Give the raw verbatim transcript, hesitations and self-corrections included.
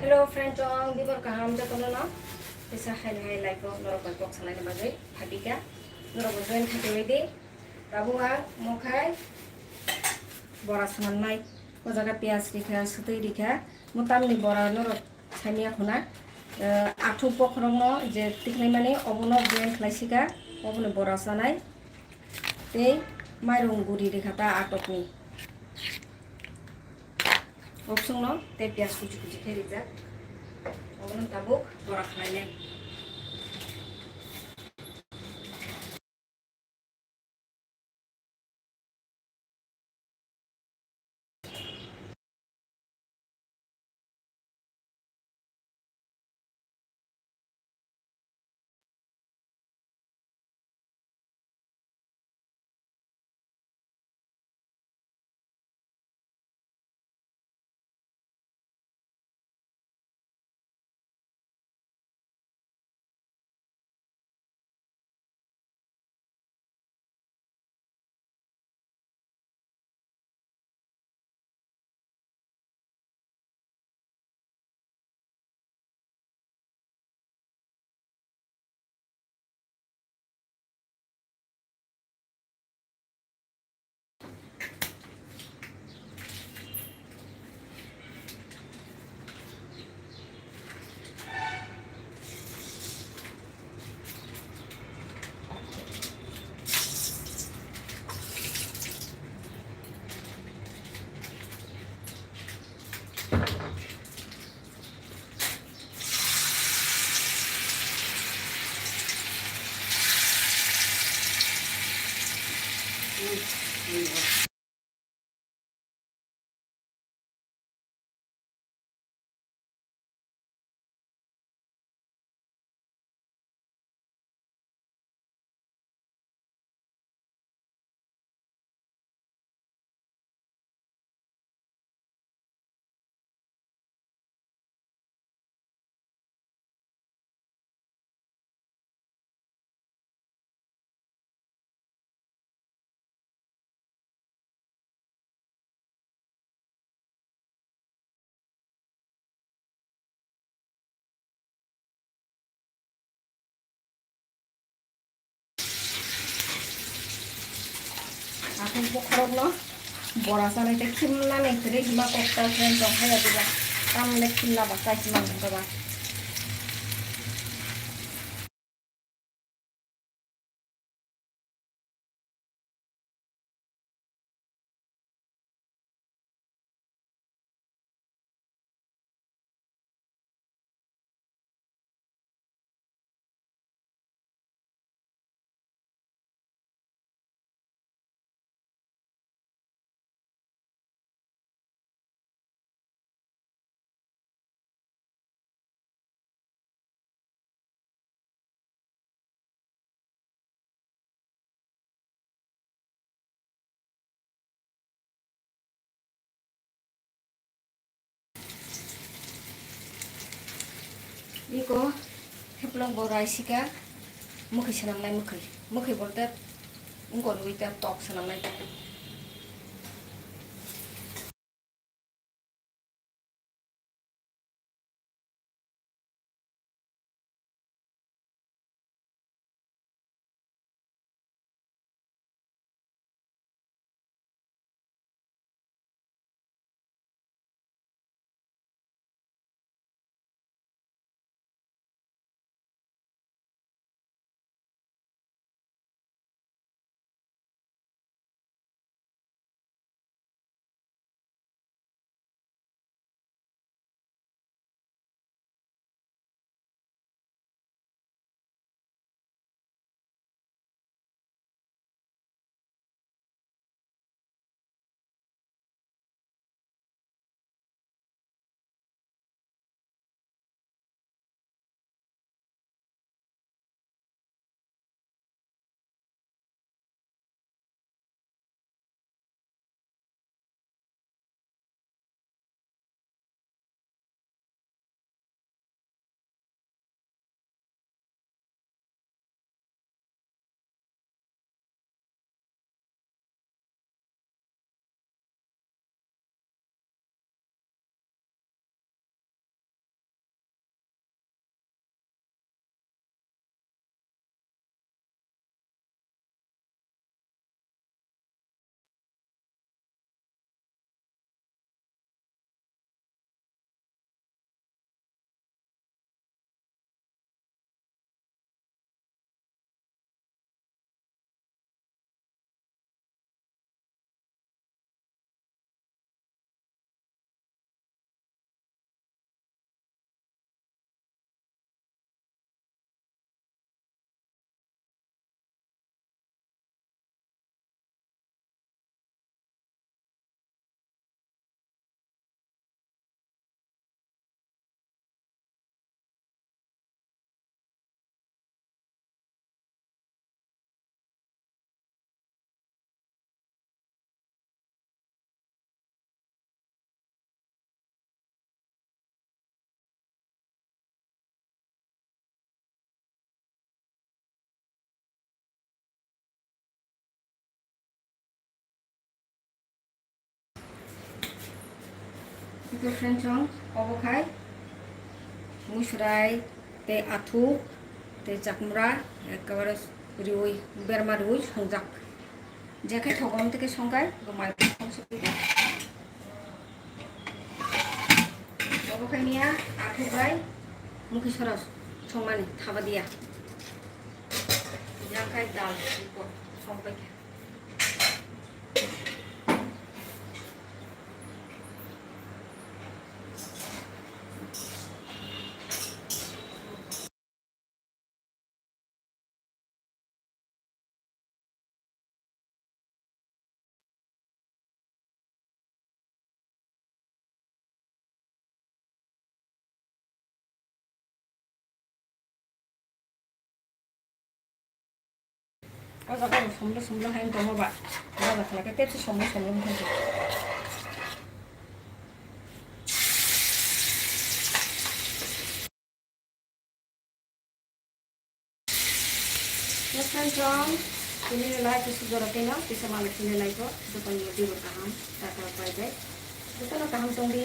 Hello friend, tong dibor kaham jotono no. Tesa hai hai like o norok bai kok salai ni bagwi phabika. Norok bo join khai tongwi di. Tabuk ang mo khai bora swnamnai. O jaga piyaj rikha, swtwi rikha. Mo tamni bora norok saimya khuna. Eh, athuk bokhorokno je tikhlai mani obono blend khlai sika. Oboni bora sanai. Tei mairung guri rikha ta atokni. Oksongno tei piyaj kuchi kuchi khe rijak. Obono tabuk bora khlainai. Athuk bokhorokno bora sanai tei khimnani kwrwi hima kokta chen tong haya diba. Tamle khimna ba chai hima hwnba ba. Iko heplok bo raisika, mwkhwi swnamnai mwkhwi, mwkhwi bolte wngkor wngwi ta tok swnamnai. Friends, chwng obo khai musurai tei athuk tei chakmra ekkebare riui berma riui songjak. Je khai thokom tei songkai bo mai songsi. Obo khai niya athuk bai mukhi sora songmani thaba diya. Jang khai dal songpai khe. O jaga rok somlo somlo hai tongma ba, jaga khlai khe tepsi somlo somlo wngkha. Next time chwng tini lai khe sujoro tino kisa malik tini lai ko, jotono dibo kaham, tata bye bye, jotono kaham tongdi.